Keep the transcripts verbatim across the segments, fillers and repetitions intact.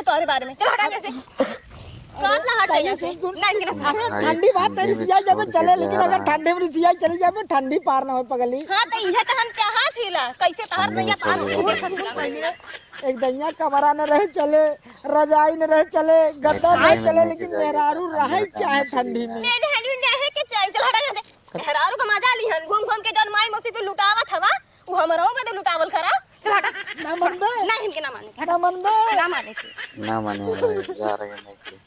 तोहरे बारे में। चल हटा यहाँ से। बात ना हट यहाँ से। सुन, सुन। ना, इनके ना सुन। अरे, भाई, ठंडी बात ठंडी तेरी में सियाई जाबे छोड़ के चले, लेकिन जा अगर रहा है। ठंडी में सियाई चली जाबे, ठंडी पार ना होए पगली। हाँ, तो इहे तो हम चाहत हिला। कैसे तहर ठंडी में नैया पार छोड़ हो, के देखत हिला। एक दनिया कमरा न रहे चले, रजाई न रहे चले, गद्दा न रहे चले, लेकिन मेहरारू रहे चाहे ठंडी में। मेहरारू रहे के चाहे, चल हटा यहाँ से। मेहरारू का मजा लिहन, घूम घूम के जौन माई मौसी पे लुटावत हवा, उ हमरहू बदे लुटावल करा। चल हटा। ना मनबे? ना, इनके ना माने। ना मनबे? ना माने के। ना माने, जा रहे नहीं के।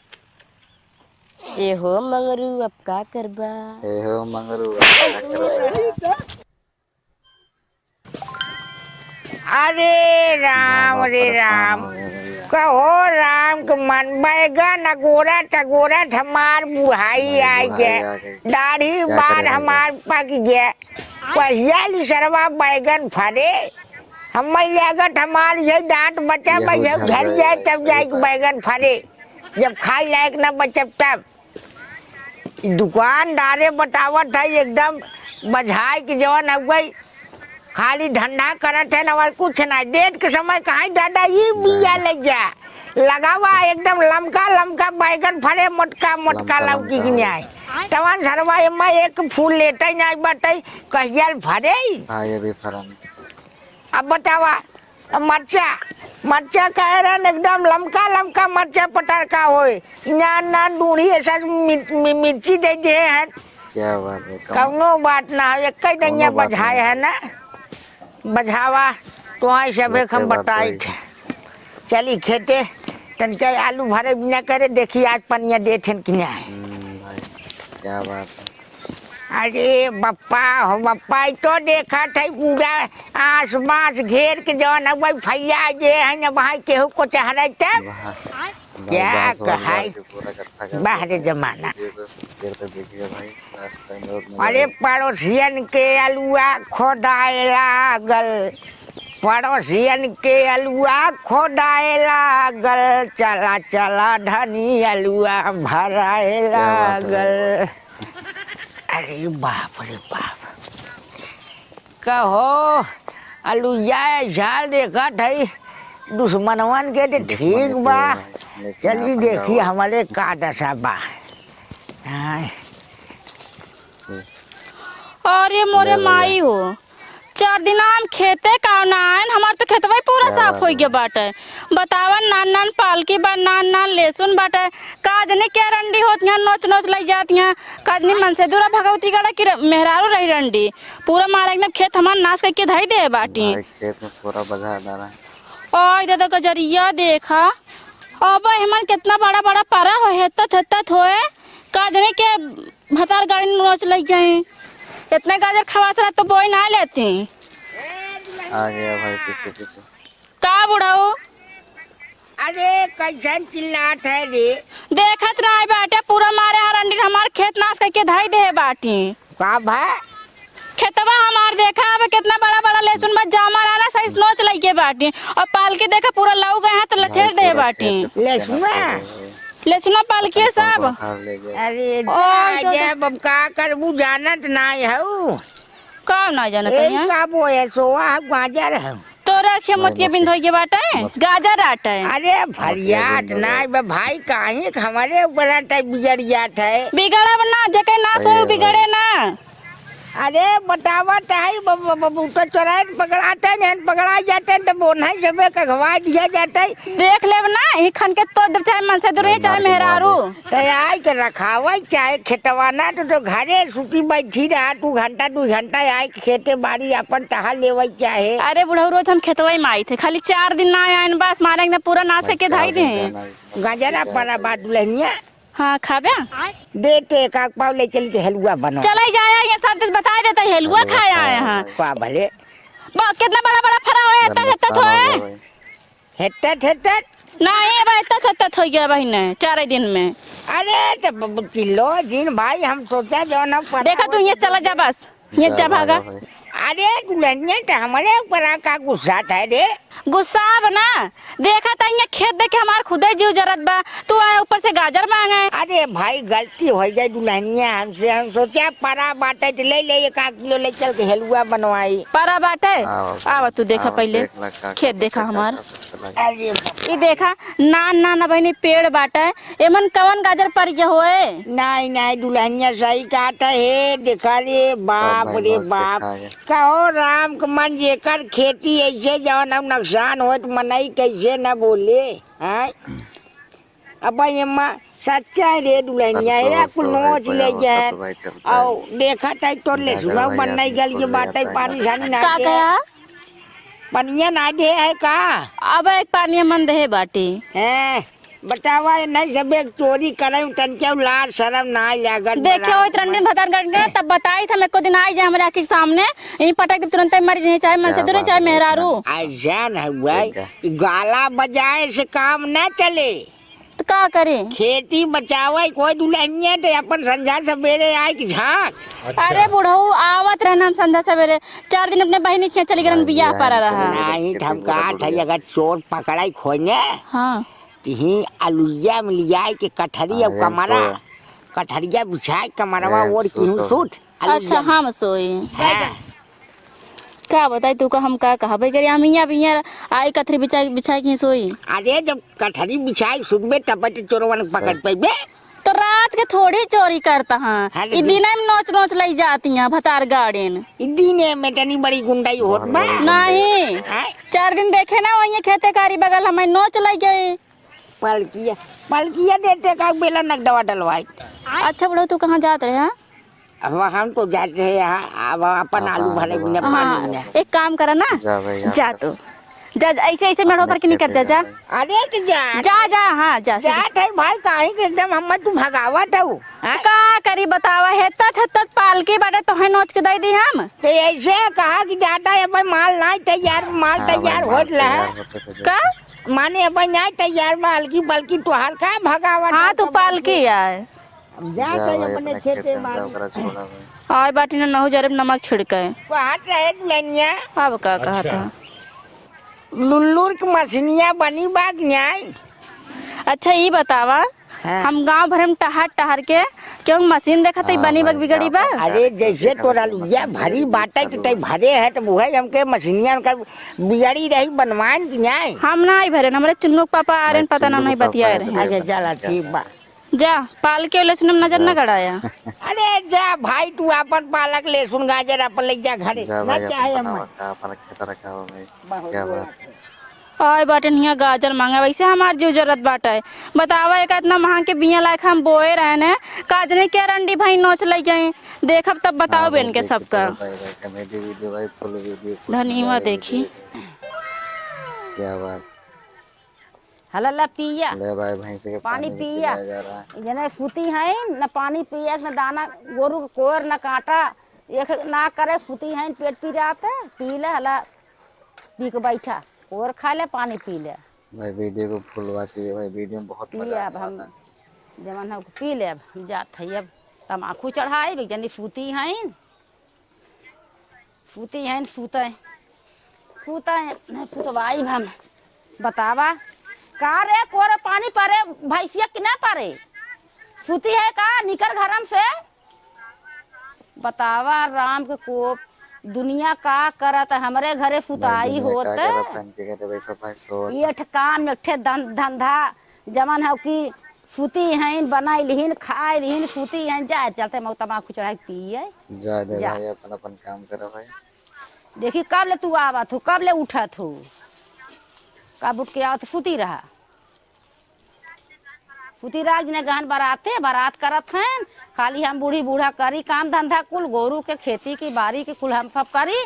ए हो मंगरू, अब का करबा? ए हो मंगरू, अब का करबा? अरे राम, अरे राम। कहो राम के मन बैगन अगोरत अगोरत हमार बुढ़ाई आइ गए। दाढ़ी बार हमार पक गए। कहिया ली सरवा बैगन फरे? हम लागत हमार यही दांत बचा, यहू झड़ जाए, तब जाइके बैगन फरे, जब खाई लायक ना बचब तब। दुकानदारे बतावत है एकदम बझाए के जवन हो गई, खाली धंधा करत है ना, और कुछ ना। डेट के समय कहाँ दादा ई बिया ले जा लगावा, एकदम लमका लमका बैगन फरे, मोटका मोटका लमका लौकी लमका की न्याय। तवन सरवा एमा एक फूल लेते ना बाटे, कहियाल फरे। हाँ, ये भी फरन। अब बतावा, मरचा, मरचा कहे रहन एकदम लमका लमका मरचा पटरका होए, नान नान डूढ़ी ऐसा मिर-, मि-, मिर्ची दे दे हैं। क्या बात है, कम-, कौनो बात ना हो, एक ही कौनो दैया बात बझाए नहीं। है ना, बझावा, तो आई सब एक एक हम बात बताई वही। थे। चली खेते, तनके आलू भरे बिना करे, देखी आज पनिया दे थेन कि नहीं। हम्म, भाई, क्या बात है। अरे बप्पा हो बप्पा, ई तो देखत है पूरा आस पास घेर के जौन अब फैला जे है न, वहाँ केहू को चहरे तब। वाह। क्या बांस वाली कहाई? डाल के पूरा इकट्ठा कर बाहरे देते हैं। जमाना। ये तो, ये तो देखिए भाई, last time बहुत मजा अरे आया। पड़ोसियन के अलुआ खोदाए लागल, पड़ोसियन के अलुआ खोदाए लागल, चला चला धनी अलुआ भराए क्या बात है भाई, लागल। वाह। अरे बाप रे बाप। कहो, अलुइया झाल देखत है, दुश्मनवन के तो दुश्मन ठीक के बा। है, लेकिन चली अपन देखी गाँव हमारे का दशा बा। हाँ। अरे मोरे ये हो गया। माई हो, चार दिन हम खेते का ना आयन, हमार तो खेतवा ही पूरा क्या साफ बात होइ है। गया बाटे। बतावा, नान नान पालकी बा, नान नान लहसुन बाटे, का जने क्या रंडी होत यहाँ नोच नोच लई जात यहाँ, का जने मन से दूरा भगवती गड़ा की र-, मेहरारू रही रंडी। पूरा मार एकदम खेत हमार नाश करके धई दे बाटी। भाई, खेत में पूरा बजा डाला है। ओए दादा, गजरिया देखा, अब एमन कितना बड़ा बड़ा परा हो, हेतत हेतत होए, का जने के भतार गाड़ी नोच लग जाए। इतना गाजर खवास रहा तो बोई ना लेती। आ गया भाई पीछे पीछे। का बुढ़ऊ? अरे, कैसन चिल्लात है रे? देखत रहे बाटे, पूरा मारे हरंडी हमार खेत नाश करके धई दे बाटी। का भा? खेतवा हमार देखा, अब कितना बड़ा बड़ा लहसुन बा, जामा रहला, सही नोच लइके बाटी। और पालकी देखा, पूरा लऊ गए हैं, तो भाई, लथेर दे पूरा बाटी। खेत से लहसुनवा? नष्ट हो गए। लहसुनवा पालकी सब। अरे, ओ, जा, तो जा, अब का करबू, जानत नाय हऊ। का ना जानत ए, है? का बोए, सोवा है, गाजर है। तोरा अखिया मोतिया बिंद होइगे बाटे, गाजर आटे। अरे फरियाट ना बे भाई, काहे के हमरे ऊपर आटे बिगड़ जात है? बिगड़ब ना, जेके ना सही सोए है बिगड़े भाई। ना। अरे बतावत है, ब-, ब-, ब-, ब-, तो चोराइन पकड़ाते हैं, पकड़ा जाते हैं, तो बोनहे सबे कघवा दिया जाते। देख लेब ना, ई खन के तो चाहे मन से दूर ही, चाहे मेहरारू। तो आइ के रखावइ चाहे खेतवा ना, तो, तो घरे सुती बैठी रहा, दू घंटा, दू घंटा आइ के खेते बाड़ी अपन टहल लेवइ चाहे। अरे बुढ़ऊ, रोज हम खेतवइ में आइत है, खाली चार दिन ना आइन, बस मारे एकदम पूरा नाश करके धाई दे। गाजरा पड़ा बा दुल्हनिया। हाँ, खाबे? देते एक आक पाव ले चली के हलुआ बनाओ। चला जाए, ये सब चीज बताइ देता है, हलुआ खाए आए हैं। का भले? बा, कितना बड़ा बड़ा फरा होए, इतना, इतना होए। हेतत, हेतत। नहीं, अब हेतत, हेतत होइ गया बहिने, चार दिन में। अरे, तो ब-, ब-, किलो जिन भाई, हम सोचा जो ना पता देखा तू हो ये तो चला जा बस, ये जा भागा। अरे दुल्हनिया, त हमरे ऊपर आ का गुस्सा था रे? गुस्सा अब ना, देखा त इहाँ खेत देखे हमार खुदे जीव जरत बा, तू आए ऊपर से गाजर मांगे। अरे भाई, गलती होइ गई दुल्हनिया हमसे, हम सोचा परा बाटे त ले ले एक आध किलो ले चल के हलुआ बनवाई। परा बाटे? आवा, आवा तू देखा आवा, पहिले, देख ला का खेत का देखा कैसे हमार। का का सबसे लगे। अरे बाप। ई देखा, नान नान बहिनी पेड़ बाटे, एमन कवन गाजर पर के होए? नाई, नाई, दुल्हनिया सही कहत है। देखा रे, सब बाप भाई रे मौज के बाप। खाए। कहो राम के मन जेकर खेती ऐसे जवन हम नुकसान होत मनई कैसे न बोले, हैं? अब भाई अम्मा सच्चा है रे दुल्हनिया, सरसों ये वरसों कुल है, नोच ले कोया जाए। होता तो भाई चलता है। और देखा था तो ले जाकर सुना भाई बन नहीं आदमी गल को ये ले बाटे आता है पानी ना। सानी ना का दे। कहा? पनिया ना दे है का? अब एक पानी मन दे बाटे। हैं? बतावा, ये नहीं सब एक चोरी करे, तनके लाज शरम ना लागत देखे बड़ा। हो, इतना दिन भतार कर के, तब बताई था, मैं को दिन आई जाए हमरे आँखी के सामने, यहीं पटक दे तुरंत ही मर जाए, चाहे मन से क्या दूर, बात चाहे है, मेहरारू। इतना ऐसा न हुआ है ठीक है। कि गाला बजाए से काम ना चले। तो का करे? खेती बचावे कोई दुल्हनिया तो अपन संझा सवेरे आए कि झांक। अच्छा। अरे बुढ़ऊ, आवत रहना हम संझा सवेरे, चार दिन अपने बहिनी के चली गरन, हाँ, बियाह ये पारा है, रहा। चलिए, नहीं, खेती हम पूरा कहा था, टूट गया। अगर चोर पकड़ाई खोने, हाँ। तिहीं अलुइया में लियाए के कठरी हाँ, और ये कमरा, सो-, कठरिया बिछाए कमरवा ये ओढ़ के हूँ सोतो। सूत, अलुइया अच्छा, में। हम सोई। हाँ। का बताई तू का, हम का कहबे करी, हम हियाँ भी हियाँ आई कथरी बिछाई, बिछाई के सोई। अरे जब कठरी बिछाई सुतबे तब तो चोरवन पकड़ सही। पइबे। तो रात के थोड़ी चोरी करता हाँ, हाँ, ई लेकिन दिने में नोच नोच लई जाती हैं भतार गाड़िन। ई दिने में तनी बड़ी गुंडाई होत बा। नहीं। हैं? चार दिन देखे ना वहीं खेते कारी बगल हमें नोच लई गई। पलकिया, पलकिया देते का बेला नगदवा डलवाई। अच्छा बुढ़ऊ, तू कहाँ जात रहे, हाँ? अब हम तो जात रहे यहाँ, अब अपन आलू हाँ, भरे हाँ, बिना हाँ, पानी हाँ, में। एक काम करा ना, जा भाई, जा आप तू। जा, जा, ऐसे, ऐसे मेढ़ो पर के निकर जा, जा। अरे तो जा। जा, जा, हाँ, जा, सीधे। जात है भाई, काहे के एकदम हमें तू भगावत हऊ, हाँ? का करी बतावा, हेतत, हेतत पालकी बाटे, तोहे नोच के दे दी हम। तो ऐसे कहा कि ज्यादा ये भाई माल ना तैयार, माल हाँ भाई, तैयार माल होत रहा। तैयार होते थे का? देखो। माने अब ना तैयार माल की, बल्कि तोहार का भगावत हाँ, है तू सब पालकी आए। अब जा जा कहीं भाई, अपने अपने खेते खेते में जाओ, बाड़ी। ओकरा छोड़ा भाई। आए बाटी ना नहु जरे नमक छिड़के। कहत रहे दुल्हनिया। अब का कहत अच्छा। है? लुल्लुर के मछनिया बनी बा कि नाई? अच्छा, ई बतावा, हाँ। हम गाँव भर में टहर टहर के क्यों मशीन देखत हई, हाँ बनी बा भाई, बिगड़ी बा? गाँव भर अरे, में जैसे देखा तोरा भाई, लुइया मशीन भरी बिगड़ी बाटे, तो तै चल भरे है, तो उहे हमके मशीनिया उनकर बिगड़ी रही, बनवाइन कि नाई? हम नाई भरे, हमरे चुन्नू के पापा आ रहे हैं, भाई, पता ना चुन्नू नहीं के पापा बतिया आए रहे तो हैं। अच्छा, पता चला, नहीं क्या ठीक बा। बात है। जा, पालक के लहसुन में नजर न हाँ। गड़ाया। अरे जा भाई, तू अपन पालक, लहसुन, गाजर अपन ले जा घरे, जा ना भाई, अपन चाहे बनावा, हमें। का अपन खेत रखा हो भाई, बहुत क्या बात है। आए बाटे हियाँ गाजर मांगे, वैसे हमार जीव जरत बाटे। बतावा, एक इतना महंग के बिया लायक हम बोए रहन है, का जने के रंडी भाई नोच लई गए। देखब तब बताओ हाँ भाई, बेन के देखी सबका। तो भाई, भाई, comedy video भाई, full video, full धन्यवाद, मजा आएगी देखी। देख के। क्या बात। हला ला पिया। ले भाई, भैंस के पानी पानी भी पिया। पिलाया जा रहा है। जने फूती है, न पानी पिया, न दाना, गोरू के कोर, न काटा, एक ना करे, फूती है, पेट पिरात, पी ले, हला पी के बैठा, कोर खा ले, पानी पी ले। भाई, video को full watch कीजिए भाई, video में बहुत मजा पिया, अब आने हम वाला है। जवन है, पी ले, अब हम जात है, अब तमाकू चढ़ाई, एक जनी फूती है। फूती हैं, फूते। फूते, फुतवाई हम। बतावा। का रे, कोरे पानी परे, भैंसिया कि ना परे? फूती है का? निकर घरम से। बतावा, राम के कोप, दुनिया का करत, हमरे घरे भाई, फुताई दुनिया होत। का करत, हमके घरे भाई सब भाई सोत। ये ठे काम, एक ठे धन-, धंधा, जवन है कि फूती हईन, बनाई लिहिन, खाए लिहिन, फूती हईन, जाए चलते मऊ तमाकू चढ़ाई के पिए। जाए दे जा। भाई, अपन, अपन काम करे भाई। देखी कब ले तू आवत हो, कब ले उठत हो, कब उठ के आवत, फूती रहा। फूती रहा, जिने गहन बराते, बरात करत हैं, खाली हम बूढ़ी बूढ़ा करी काम धंधा कुल, गोरू के खेती की बारी की कुल हम सब करी,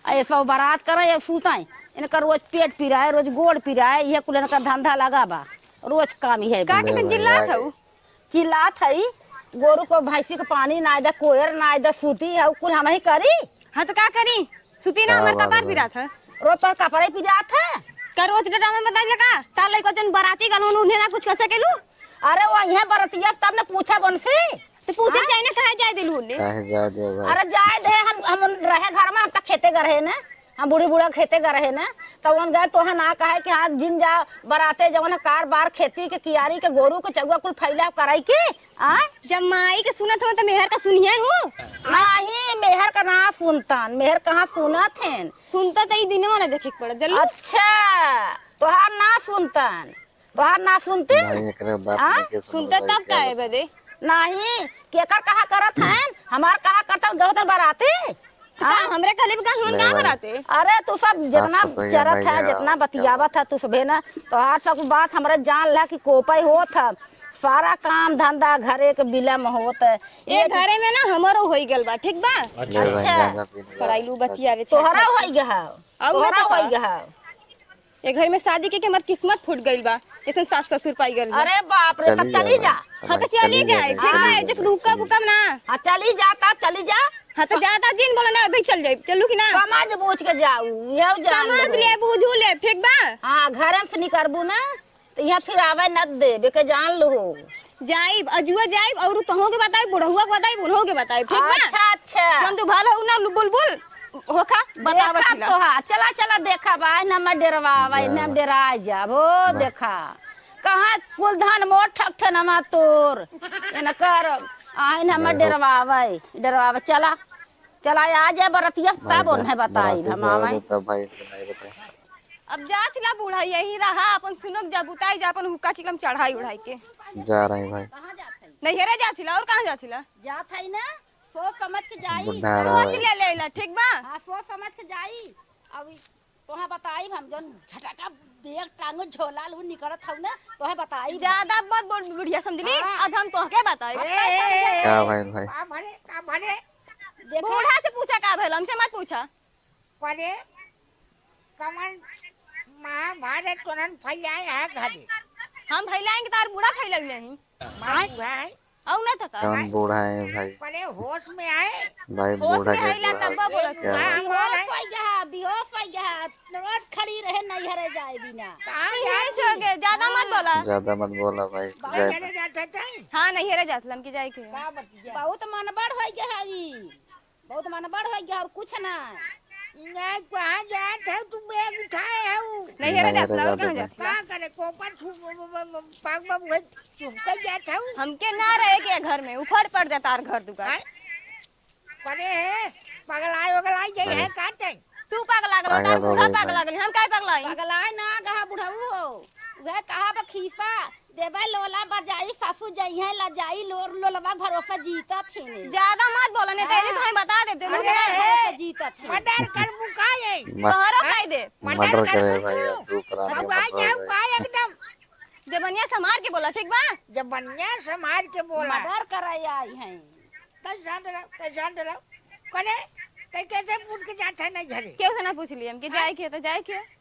आ ये सब बरात करे, ये फूते। इनका रोज पेट पिराए, रोज गोड़ पिराए, ये कुल इनका धंधा लगा बा। रोज काम इहे का बा। किसन चिल्लात हऊ? चिल्लात हई, गोरू को भैंसी को पानी नाय दे, कोयर नाय दे, सूती है, उ कुल हमही करी। हाँ तो का करी? सूती ना, का हमार बात कपार है? पिरात है। रोज तो कपड़े पिरात है। का रोज डटा में बताई का? तार लइको जन बराती गन उन्हें ना कुछ कह सकेलू? अरे वो इहे बरतिया तब न पूछा बनसी। तो पूछे हाँ? चाहे ना, काहे जाए दिल होले? काहे जाए दे भाई? अरे जाए दे, हम, हम रहे घर में, हम तो खेते गए रहे ना, हम बूढ़ी बूढ़ा खेते गए रहे ना, तो उन गए तोहे ना कहे कि हाँ जिन जा बराते जवन कार बार खेती के कियारी के गोरू के चौवा कुल फैला कराई के, आ? जब माई के सुनत हो तो मेहर का सुनिए हूँ। नहीं, मेहर का ना सुनतन, मेहर कहाँ सुनत हैं? सुनता तो ई दिनवा ना देखे के पड़त, जल्लू। अच्छा, तोहार ना सुनतन, तोहार ना सुनते? नहीं, एकरे बात आ? नहीं के सुनते सुनल तब भाई, काहे बदे? नहीं, केकर कहा करत हैं? हमार कहा करत हैं, गहतन बराते? का हाँ? हमरे कहले पे का हुन नहीं का भाई। बराते? अरे, तू सब सास जितना को कहिए चरत भाई है, का जितना बतियावत है, तू सभे ना, तोहार सब बात हमरा जान ला कि कोपई होत है। सारा काम धंधा घरे के बिलम होत है। ये ये घरे में ना हमरो होई गल बा, ठीक बा? ले भाई, अच्छा। गांजा पीने का पढ़ाई लू बतियावे, तोहरा छाछा। होई गया है। और तोहरा ना तो होई का? गया है। ये घर में शादी के, के हमार किस्मत फूट गइल बा, जैसन सास ससुर पाई गइल बा। अरे बाप रे, तब चली चली जा जा। भाई। हाँ, तो चली चली जाए, जाए। ठीक बा, हाँ, जब रुका चली बुकम ना। हाँ, चली जा, तब चली जा। हाँ, तो ज्यादा दिन बोला ना, अभी चल जाए, चलू कि ना? समझ बूझ के जाऊ, यह जान समझ लेबे। ले, बूझू ले, ठीक बा? हाँ, घर में से निकरबू ना, तो यहाँ फिर आवे न देबे के जान लो। जाइब, अजुआ जाइब, और तोहो के बताइब, बुढ़हुआ के बताइब, उन्हों के बताइब, ठीक बा? अच्छा, अच्छा। जौन तू भल हो ना, बुलबुल, होखा, बतावा देखा खिला। तो हा, चला, चला, देखा बा, आइन हम डेरवा, आइन हम डेरा जाब, हो, बा। देखा। कहाँ कुल धन मोर ठक ठनमा तोर, इनकर, आइन हम डेरवावे, डेरवावे, चला, चला, आ जाए बरतिया, तब उन्हें बताई, हम आवे। तब भाई, नहीं बताई। अब जात ला बूढ़ा, यही रहा, अपन सुनक जा, बुताई जा, अपन हुक्का चिलम चढ़ाई उढ़ाई के। जा रहे भाई। नैहरे जात ला, और कहाँ जात ला? जात है ना, सोच समझ के जाई। बुढ़ा रहा सोच भाई। ले लेला, ठीक बा? हाँ, सोच समझ के जाई। अब तोहे बताई हम, जौन झटका बैग टांगो झोला लू निकलत हऊ ना, तोहे बताई। ज्यादा मत बोल बुढ़िया, समझली? हाँ। आज हम तोहके बताई। ए, ए, ए, का भाई, भाई? का भले, का भले? देखा? बूढ़ा से पूछा का भइल, हमसे मत पूछा। करे, कमन महाभारत तोनन फैलाए है घरे। हम फैलाएंगे, तार बूढ़ा फैलौले ही। माँ बूढ़ा है। और ना तो का? कौन बूढ़ा है भाई? करे होश में आए। भाई होश बूढ़ा में के आइला बुआ तब बोलत क्या है? है? हमारा बेहोश हो गया, बेहोश हो गया। रोज खड़ी रहे नैहरे जाए बिना। कहाँ बेहोश जाती? हो गए, ज्यादा मत हाँ। बोला। ज्यादा मत बोला भाई। बहुत जाए। नैहरे जाते थे। हाँ, नैहरे जात लम की जाए के। का बतिया? बहुत मनबड़ हो गया है ई। बहुत मनबड़ हो गया और कुछ ना। नहीं, कहाँ जात है तू बैग उठाए है ऊ? नैहरे जात नैहरे ला, और जात कहाँ है। जात ला? का करे, कोपर छू, ब-, ब-, ब-, ब-, पाग बाबू है, चुपका जात है ऊ। हमके ना रहे के घर में, उफड़ पड़ जाता हर घर दुआर। आय? परे है, पगलाई वगलाई गई है अरे। का तैं? तू पगला गलो, पागल तार हो बूढ़ा गई पगला भाई। गलो, हम काहे पगलाई? पगलाई ना गहा बुढ़ऊ हो। वह कहा बा खीसा, देबे लोला बजाई, सासू जइहें लजाई, लोर लोलवा भरोसा जीतत ही नहीं। ज्यादा मत बोलो, नहीं तो हाँ। यदि तुम्हें बता देते, अरे, मुझे भरोसा जीतत ही। मर्डर करबू का ये? म-, तोहरो हाँ? कह दे। मर्डर मर्डर करे करबू भाई, तू? अब दू प्राणी बउआ मर्डर जाऊ भाई। का एकदम? जबनिया संभार के बोला, ठीक बा? जबनिया संभार के बोला। मर्डर करे आई हैं। तै जान रहा, तै जान रहा। कने, तै कैसे पूछ के जात है नहीं घरे? केहू से ना पूछ लिए हम कि हाँ? जाए के तो जाए के।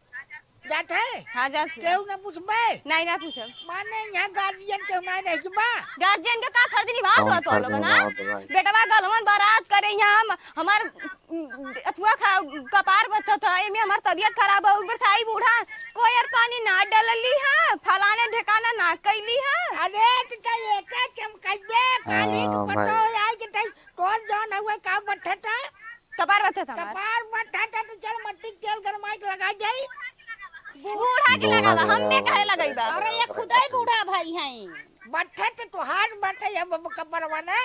जात है? हाँ, जात है। केहू ना पूछबे? नहीं, ना पूछब। माने यहाँ गार्जियन केहू ना रह के बा? गार्जियन के का फर्ज निभात कौन हुआ तो फर्ज लोगन, हाँ? निभावत भाई? बेटवा गलवन बारात करे यहाँ हम, हमार अथुआ खा-, कपार बथत है, एमे हमार तबियत खराब है, ऊपर थाई बूढ़ा, कोयर पानी ना डलली है, फलाने ढेकाना ना कैली है। अरे, तो तै एके चमकइबे, काली के हाँ, पटो भाई। आई के तई, तोर जौन हुए का बठटा? कपार बथत हमार। कपार बठटा, तो चल मट्टी के तेल गरमाई के लगा जाई। बूढ़ा के बूढ़ा लगावा, के हम में लगावा, काहे लगइबा? अरे, ये खुदे बूढ़ा भाई हैं। बठट तोहार बटे, अब कपड़वा ना।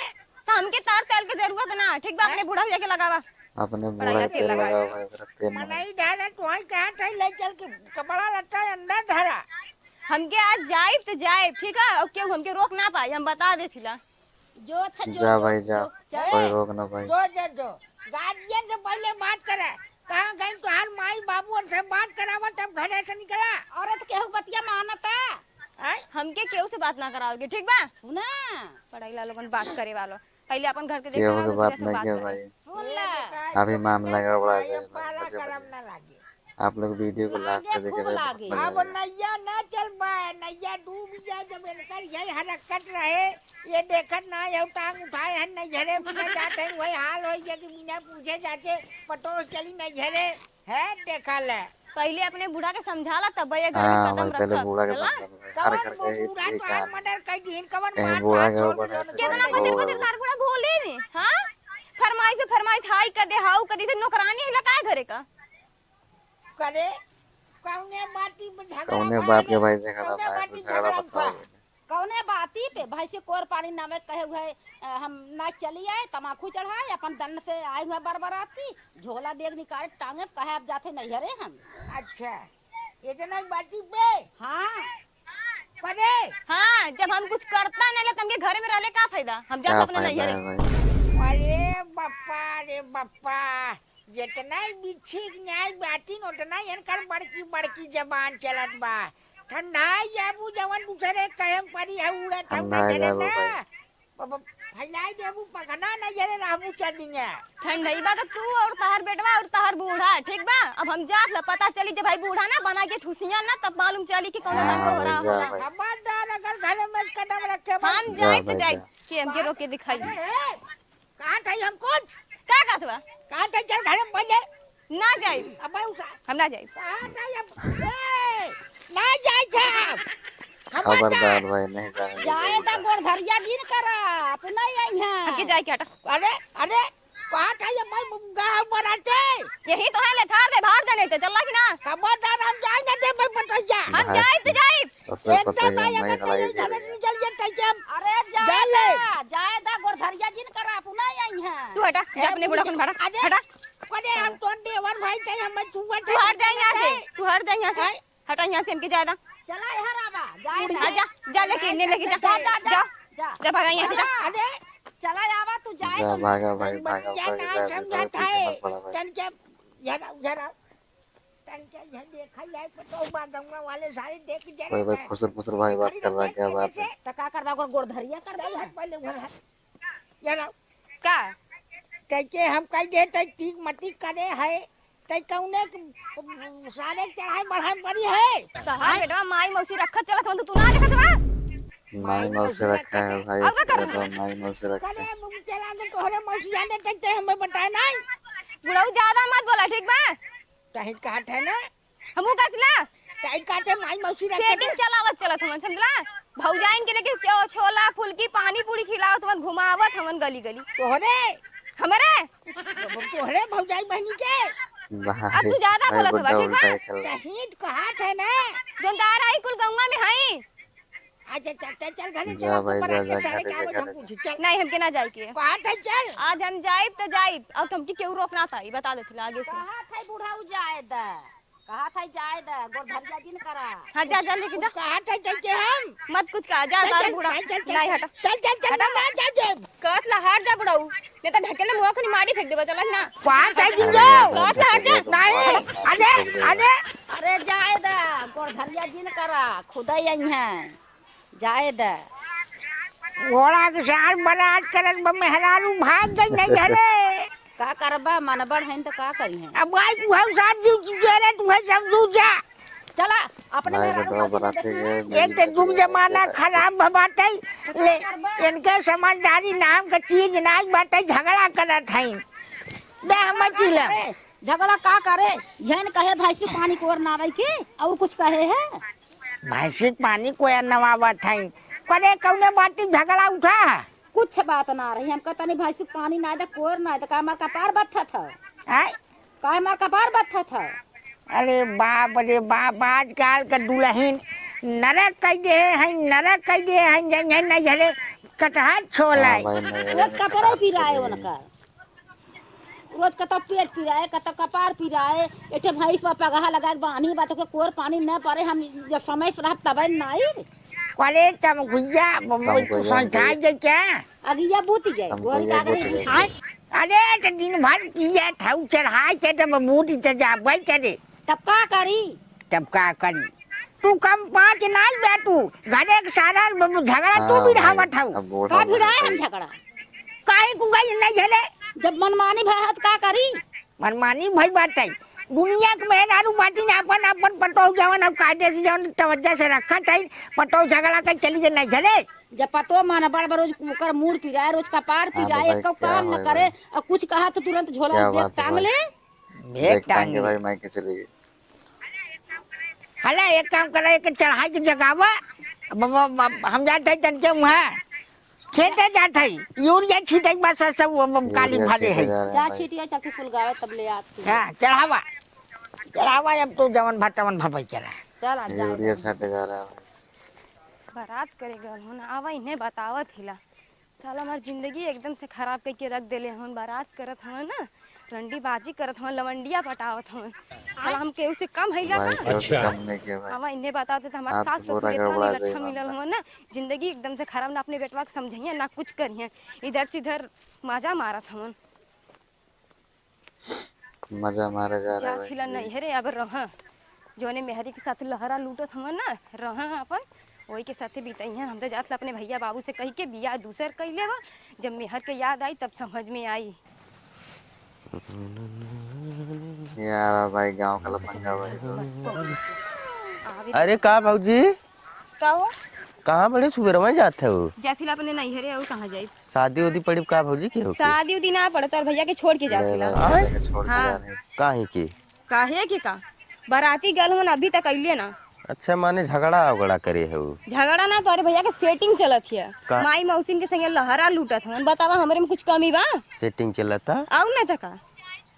तो हमके तार तेल के जरूरत ना, ठीक बा? अपने हैं? बूढ़ा जाके लगावा। अपने बूढ़ा के तेल लगावा भाई, मेरा तेल ना। मनई ढाला तोहई कहा ठाई ले चल के कपड़ा लत्ता अंदर धरा। हमके आज जाइब तो जाइब, ठीक है? और केहू हमके रोक ना पाई, हम बता देथिला। जो अच्छा, जो, जा जो, भाई, जा। जो, चल। कोई रोक ना पाई। जो, जो, जो। गार्जियन से पहले बात करे। कहाँ गई तोहार माई बाबू, उनसे बात करावा, तब घरे से निकला। औरत केहू बतिया मानता? आय? हमके केहू से बात ना कराओगे, ठीक बा? सुना। पढ़ाई ला लोगन बात करे वालो। पहले अपन घर के केहू देखा, के बात दूसरे से नहीं बात किया करे। भाई। सुन ला। अभी मामला गड़बड़ा जाए, पाला मजे करम मजे। ना लागे। आप लोग वीडियो को लास्ट लागे, तक देखे खूब रहे, लागे। बहुत मजा अब आएगा। नैया ना चल पाए, नैया डूब जाए। जब इनकर यही हरकत रहे, ये देखत ना, ये टांग उठाए हैं, नैहरे बिना जाते हैं, वही हाल हो गया कि बिना पूछे जाके पटोह चली नैहरे। है, देखा ले। पहिले अपने बूढ़ा के समझाला, तब ये घर में हाँ, कदम भाई, पहिले रखब, बूढ़ा के चला? समझाला भाई। हर कवन घर के बू-, बूढ़ा एक तोहार हाल। मर्डर कइ दिहिन, कवन एक मार बूढ़ा के काट ऊपर दिहिन, से कवन कितना बजर बजर तोहार बूढ़ा भोली ने, हाँ? फरमाइश पे फरमाइश, हाई कर दे, हाउ कर दे, जैसे नौकरानी है का घरे का? करे, कौने बाती पे झगड़ा कौने भा बात के रे? भाई झगड़ा कौने भा रे? बाती झगड़ा झगड़ा बताओ। उठा? कौने बाती पे? भैंसी कोर पानी नामे कहे हुए, अ, हम ना चली आए, तमाखू चढ़ाए, अपन दन से आए हुए बरबराती, झोला बैग निकाले, टांगे, कहे अब जाते नैहरे हम। अच्छा, इतना बाती पे? हाँ। करे? हाँ, जब हम कुछ करता नहीं, तो हमके घरे में रहले का फायदा? हम जात का अपने फायदा नैहरे। है भाई? अरे बप्पा रे बप्पा, जितना ही बिच्छी के न्याय बाटिन, उतना ही इनकर बड़की बड़की जबान चलत बा। ठंडाई जाबू, जवन दूसरे कहे परी है, उड़त हऊ ठंडाई नजरे जाबू ना। भाई। अब फैलाई देबू पखना, नजरे रहबू चढ़िया। ठंडई बा तो तू और तहर बेटवा और तहर बूढ़ा, ठीक बा? अब हम जात ल, पता चली जे भाई बूढ़ा ना बना के ठुसिया ना, तब मालूम चली कि कौन हाँ, रंग हो भाई, रहा जा होला। भाई। खबरदार, अगर घरे में कदम रखे बा। हम जा जाए तो भाई, जाए, जा। के हमके रोक के दिखाई। अरे, हे, कहाँ ठाई हम कुछ? का कहत बा? कहाँ ठाई चल घरे में पहिले? ना जाई। अबे उसा। हम ना जाई। कहाँ ठाई हम? ए, ना जाई थे हम। खबरदार। खबरदार भाई, नहीं जाने जाए देंगे ता उधर। गोड़ धरिया जिन करा, अपना ही आई है। हमके जाए के हटा। अरे, अरे, कहाँ ठाई हम भाई गाँव बराते? यही तो है, ले थार दे, भाड़ दे नहीं तो चल रहा कि ना? खबरदार हम जाए ना दे भाई बटैया। हम भाई जाए तो जाए। सबसे एकदम पता है, आया मैं करते लड़ाई ये झगड़े झगड़े। निकल गए तैसे हम अरे जा जा ले। दा, जाए दा, गोड़धरिया जिन करा, अपना आई है। तू हटा, जा ए, अपने बुढ़ा बुढ़ा, कन भाड़ा, अरे, हटा। अरे, हम तो देवर भाई थे, हम छुआ तू हट जा यहाँ से, थे। तू हट जा यहाँ से। हैं? हटा यहाँ से, हमके जाए दा। चला यहाँ आवा, जाए दा। हाँ, जा, जा लेके, ले लेके जा। जा, जा, जा, जा। जा। जा, भागा यहाँ से, जा। अरे। चला आवा, तू जाए जा, तो। भागा भाई, अरे, भागा, बच्चा भागा, ना भागा, समझा भागा, था, पीछे मत पड़ा भाई। तन के, जरा, जरा। तन के इहे देखा जाए, पतोह बा, गौवा वाले सारे देख जरे भाई, भाई, हैं। खुसर फुसर भाई बात कर रहा है, क्या बात है? त का करबा, ओकर गोड़ धरिया करबा? चल, हट पहले उधर हट। ये लो। का? तै के हम कह दे, तै ठीक मती करे है, तै कौने क-, सारे चढ़ाई बढ़ाई पड़ी है? त हाँ बेटवा, माई मौसी रखत चलत हवन, तू ना देखत बा? माई मौसी रखा है भाई, और का करबा? माई मौसी रखा है। करे, मुझे चला के तोहरे मौसी जाने तक ते हमें बताए नहीं। बुढ़ऊ ज्यादा मत बोला, ठीक बा? तहिन कहत है ना। हमहू कहत ना। तहिन कहत है, माई मौसी रख setting के। चलावत चलत हमन, समझला? भौजाइन के लेके चो-, छोला, फुलकी, पानी पूरी खिलावत हमन, घुमावत हमन गली गली। तोहरे? हमरे? तोहरे भौजाई बहनी के? भाई, अब तू ज्यादा भाई, बोलत हवा, बुढ़ा ठीक बा? उल्टा ही चल रहा है। तहिन कहत है ना। जोन दार आई कुल गौवा में हई। अच्छा, चल, चल, चल, घरे जा चल, भाई, तोहरा जा, के जा, सारे घरे का जा, आवत हम घरे जा। पूछी, चल। नहीं, हमके ना जाए के। कहा था, चल। आज हम जाइब त जाइब, और तुमके केहू रोक ना पाई, बता देत ला आगे से। कहा था बुढ़ऊ जाए द, कहा था जाए द, गोड़धरिया जिन करा। हाँ, जा, जा, लेके जा। कहा था, चल के हम। मत कुछ कहा, जा, चल, जा, चल, बूढ़ा। चल, चल, चल, नहीं, चल, हटा। चल, चल, चल, हटा। ना, ना, जा, जा। कहत ला, हट जा बुढ़ऊ, नहीं तो ढकेले मुँह खनी मारी फेंक देबा, चला ना। कहा था जिन जो। कहत ला, हट जा। नहीं, अरे, अरे। अरे, जाए द, गोड़धरिया जिन करा, खुदा यही है। जाए द। घोड़ा के साथ बरात करत बा, मेहरारू भाग गई नहीं घरे। का करबा, मनबड़ हइन त का करिहैं? अब भाई तू हम साथ जीव तू जेरे तू है समझू जा। चला, अपने भाई मेहरारू बेटवा खातिर बराते देखी। गए, एक तो जुग जमाना खराब भ बाटे, ले, इनके समझदारी नाम के चीज नाई बाटे, झगड़ा करत हइन। दे हम चिलम। अरे, झगड़ा का करे? यहन कहे भैंसी पानी कोर नावै के, और कुछ कहे है? भैंसी पानी कोर नवावत हइन। करे कौने बाटी झगड़ा उठा? कुछ बात ना रही, हमका तनी भैंसी पानी ना दे, कोर ना दे, का हमार कपार बत्थत है? आय? का हमार कपार बत्थत है? अरे बाप रे बाप, आजकल के दुलहिन नरक कइ दे हैं, नरक कइ दे हैं, जइहैं नैहरे कटहर छोलाइ। हाँ भाई, नैहरे रोज में कपड़े कटहर पिराए छोलाइ। उनका। रोज कतौ पेट पिराए, कतौ कपार पिराए, एठे भैंस पर पगहा लगा के बान्ही बा, तोके कोर पानी न परे, हम जब समय से रहब तबे न आई। करे तब भैया, तब भैया संठाई दे क्या? अगिया बूती जाए, तब गोरी भैया कागरे बूती जाए। आय। अरे, त दिन भर पिए थाऊ चढ़ाई के तब बूती त जाबे करे। तब का करी? तब का करी? तू कम पाँच नाई बे तू, घरे के सारा ब-, ब-, झगड़ा तू हाँ भिड़ावत भाई, हऊ। अब बूढ़ा का हो गया भिड़ाए हम भाई। झगड़ा? काहे कु गई नहीं झले? जब मनमानी भय है त का करी? मनमानी भई बात है। दुनिया के मेहरारू बाटी ने अपन, अपन पटोह जवन हऊ कायदे से जवन तवज्जा से रखत है, पटोह झगड़ा के चली गई नहीं झले। जब पतो माना बड़ बड़ रोज ओकर मूड़ पिराए, रोज कपार हाँ पिराए, भाई, एको क्या काम न होए करे, भाई? और कुछ कहा तो तुरंत झोला क्या में बैग बात है टांग भाई? ले। बैग बैग टांग टांग के ले। भाई मायके चली गई। हला, एक काम करा, एक चढ़ाई के जगावा। अब, अब, अब, अब हम जात हई तनके वहाँ खेते जात हई, यूरिया छीटे के बाद सब, सब, अब, अब काली यूरिया भाले छीटे हई। जा रहे हैं जा भाई। छीटिया, चल के सुलगावे, तब ले आती है। हाँ, चढ़ावा, चढ़ावा, अब तो जवन भा तवन भबई करा। चल, आज जाए यूरिया दे। छाटे जा रहा है भाई। बारात करे गल हो ना, आवा इन्हें बतावत हिला। साला हमार जिंदगी एकदम से खराब कइके रख देले हवन। बारात करत हवन ना, रंडीबाजी करत हवन, लवंडिया पटावत हवन। साला हम केहू से कम हइला भाई, का? केहू से अच्छा। कम नहीं के भाई। हमार इन्हें बतावत त हमार आप सास तो ससुर बोरा इतना गड़बड़ा निरच्छा जाई मिलल बाबा। हवन ना, जिंदगी एकदम से खराब, ना अपने बेटवा के समझइहैं, ना कुछ करिहैं। इधर से इधर मजा मारत हवन। मजा मारे जा रहे जात भाई। हिला नैहरे, अब रह। जौने मेहरी के साथ लहरा लूटत हवन ना, रह अपन, वही के साथे बितइहैं। हम तो जात ला अपने भैया बाबू से कहि के बियाह दूसर कइ लेवा, जब मेहर के याद आई तब समझ में आई। यार भाई, गाँव का लफंगा भाई दोस्त। आवे अरे का भौजी? का हो? कहाँ बड़े सुबेरवा जात हो? जात हिला अपने नैहरे, और कहाँ जाई? शादी उदी पड़ी का भौजी के होके? शादी उदी ना पड़त, और भैया के छोड़ के जात ले हिला। भाई, आय? भैया के छोड़ के हाँ। जा रहे हैं। काहे के? काहे के का? बाराती गल हन, अभी तक अइले ना। अच्छा, माने झगड़ा उगड़ा करे हो? झगड़ा ना, तोरे भैया के setting चलत हिया। का? माई मौसिन के संगे लहरा लूटत हवन। बतावा, हमरे में कुछ कमी बा? Setting चलता? आउ ना त का?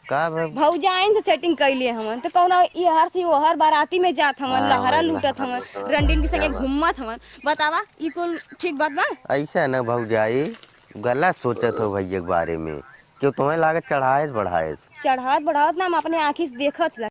का बा? भौजाइन से setting कइले हवन, त कौनो इहर से ओहर बाराती में जात हवन, हाँ, लहरा वही लूटत लहरा हवन, लूटत हवन। रंडीन के संगे क्या बात? घूमत हवन। बतावा, ई कुल ठीक बात बा? ऐसा न भौजाई, गलत सोचत हो भैया के बारे में। क्यों तुम्हें लागत चढ़ाएस बढ़ाएस? चढ़ावत बढ़ावत ना, हम अपने आँखी से देखत ला।